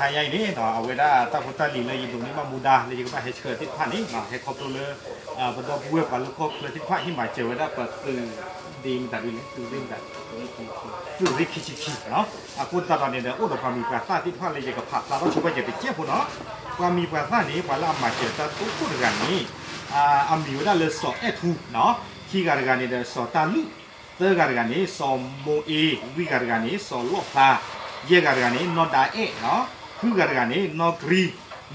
တခါညါအံၤန့ၣ် အဝဲဒၣ်တၢ်ဖိတၢ်လံၤလၢယဒိးန့ၢ်ဘၣ်မူဒါလၢယကဘၣ်ဟဲဆှၢသ့ၣ်တဖၣ်န့ၣ် ဟဲခီဖျိလၢ ပဒီပုၢ်ဝဲၢ်ပှၤလၢကီၢ်ချၢသ့ၣ်တဖၣ် ဟ့ၣ်မၤစၢၤဝဲဒၣ်ပသုး ဒ်မတၤဒ်လဲၣ် သုးရ့ၣ်ခံဆံခံ အဃိသတးဒီးန့ၣ်ဒီး အိၣ်ဒီးပှၤမံၤပှၤသၣ်သ့ၣ်တဖၣ်လၢယကဖးဖျါထီၣ်ဆိပာ်စၢၤတစဲးဖိနီၤ. ပှၤမံၤပှၤသၣ်န့ၣ် ပှၤလၢအမၤစၢၤတၢ်တိခိၣ်တဂၤန့ၣ် အမံၤဝဲဒၣ်လၢစီၤအဲၣ်ထူ ခံဂၤတဂၤန့ၣ်ဒီးစီၤတၢ်လုၢ်, သၢဂၤတဂၤန့ၣ် စီၤမိၤအ့, လွံၢ်ဂၤတဂၤန့ၣ် စီၤလီၣ်ဖျါ, ယဲၢ်ဂၤတဂၤန့ၣ် နီၢ်ဒါအဲၣ်, ဃုဂၤတဂၤန့ၣ် နီၢ်ကြံ,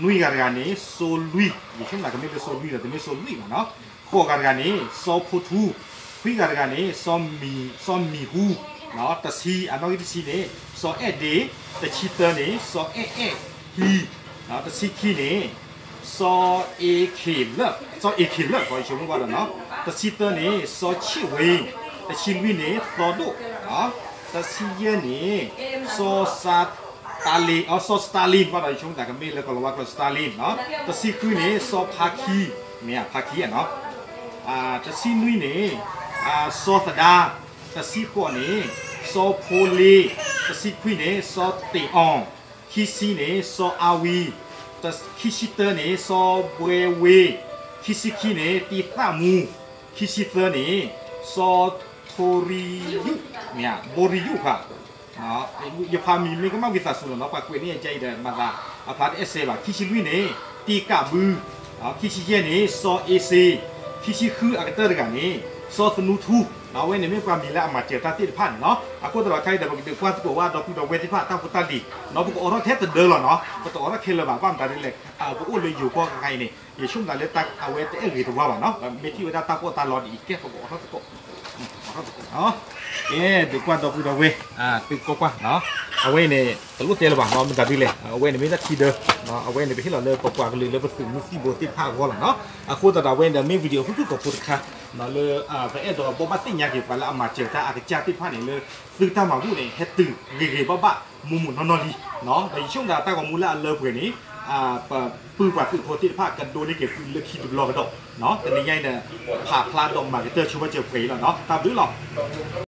နွံဂၤတဂၤန့ၣ် စိလွံၢ်, ယဆိကမိၣ်ကမ့ၢ်လၢစိလွံၢ်ဒီး တမ့ၢ်စိလွံၢ်ဘၣ်နီၤ, ဃိးဂၤတဂၤန့ၣ် စီၤဖိထူ, ခွံဂၤတဂၤန့ၣ် စီၤမံၤဟူ, တဆံ အနီၣ်ဂံၢ်တဆံန့ၣ် စီၤအဲၣ်ဒ့, တဆံသၢန့ၣ် စီၤအဲၣ်အဲၣ်ဟံ, တဆံခံန့ၣ် စီၤအ့ခ့လၢ, စီၤအ့ခ့လၢ ယဆိကမိၣ်ဘၣ်ဒီးနီၤ, တဆံသၢန့ၣ် စီၤဆ့ၣ်ဝ့, တဆံလွံၢ်န့ၣ် စီၤဒိၣ်, တဆံယဲၢ်န့ၣ် စီၤစတၢ်လ့, စီၤစတၢ်လ့ဘၣ်ဒီး ယဆိကမိၣ်သးကမ့ၢ်လၢကီၢ်လီၤဝါကျိာ် စတၢ်လ့နီၤ, တဆံဃုန့ၣ် စီၤဖါခံ, မ့ၢ်ဧါ ဖါခံနီၤ, တဆံနွံန့ၣ် စီၤသဒါ, တဆံဃိးန့ၣ် စီၤဖိလ့, တဆံခွံန့ၣ် စီၤတ့ၢ်အီၣ်, ခံဆံန့ၣ် စီၤအါဝံ, ခံဆံတၢန့ၣ် စီၤဘှဲဝ့, ခံဆံခံန့ၣ် တံၤသၣ်မူ, ခံဆံသၢန့ၣ် စီၤထိရံယုၣ်, မ့ၢ်ဧါ ဘိရံယုၣ်ဃါ ယဖးမံၤမ့ၢ်ကမၣ်ဝံသးစူၤလီၤနီၤ, ပှၤကွဲးန့ၢ်အကဲအံၤဒီး မၤသးအဖျါတအဲၣ်စဲဘၣ်, ခံဆံလွံၢ်န့ၣ် တံၤကၣ်ဘု, ခံဆံယဲၢ်န့ၣ် စီၤအ့စ့, ခံဆံဃုအကတၢၢ်တဂၤန့ၣ် စီၤသနူထူ, အဝဲန့ၣ်မ့ၢ်ပှၤမံၤလၢအမၤစၢၤတၢ်သ့ၣ်တဖၣ်န့ၣ်နီၤ, အဃိသတးဒီးခဲအံၤဒီး ပကဒုးကွၢ်သကိးဝဲဒီပုၢ်ဒီဝဲၢ်သ့ၣ်တဖၣ် တၢ်ဖိတၢ်လံၤနီၤ, ပကအိးထီၣ်ထဲတဒၢလီၤနီၤ, ပတအိးထီၣ်ခဲလၢာ်ဘၣ်, ဘၣ်မတၤဒ်လဲၣ် ပအိၣ်လၢယိၤကီၢ်ခါအံၤန့ၣ် ယဆိကမိၣ်သးလၢအဝဲတအဲၣ်ဂ့ၤတဝါဘၣ်နီၤ, မ့ၢ်ထံၣ်ဝဲဒၣ်တၢ်ကီတၢ်ခဲလီၤဒ်အံၤ ကဲပကအိးထီၣ်သကိး ကဲ ဒုးကွၢ်ဒီပုၢ်ဒီဝဲၢ် သုကိးကွၢ်, အဝဲအံၤန့ၣ် တလိၣ်တဲလၢၤဘၣ်နီၤ, မတၤဒ်လဲၣ် အဝဲန့ၣ်မ့ၢ်တၢ်ထံဒၢ, အဝဲန့ၣ် ပဟ့ၣ်လီၤလၢပပှၤကလုာ်လၢပသုးမုၢ်သံၣ်ဘိသ့ၣ်တဖၣ်အဂီၢ်လီၤနီၤ, အဃိသတးဒီးအဝဲန့ၣ်ဒီးမ့ၢ် video ဃုာ်ဃုာ်ကိာ်ဖိတခါ လၢ ပအဲၣ်ဒိးဘိးဘၣ်သ့ၣ်ညါက့ၤပှၤလၢအမၤစၢၤတၢ်အကစၢ်သ့ၣ်တဖၣ်န့ၣ် လၢသုတၢ်မၤဘူၣ်န့ၣ် ဟဲတုၤဂ့ၤဂ့ၤဘၣ်ဘၣ် မုာ်မုာ်နီၢ်နီၢ်လံ, ဒီးယဆိကမိၣ်သးတၢ်ဂီၤမူလၢအလၢပှဲၤန့ၣ် ပပုၢ်ပှၤသုးဖိသ့ၣ်တဖၣ် ကဒိးန့ၢ်က့ၤသုလၢခံတဘျီကဒီး, တနံၤညါအံၤဒီး ဖးဖျါဒီးမၤကတၢၢ်ဆိပာ်စၢၤပှဲၤအံၤလီၤနီၤ, တၢ်ဘျုးလီၤ.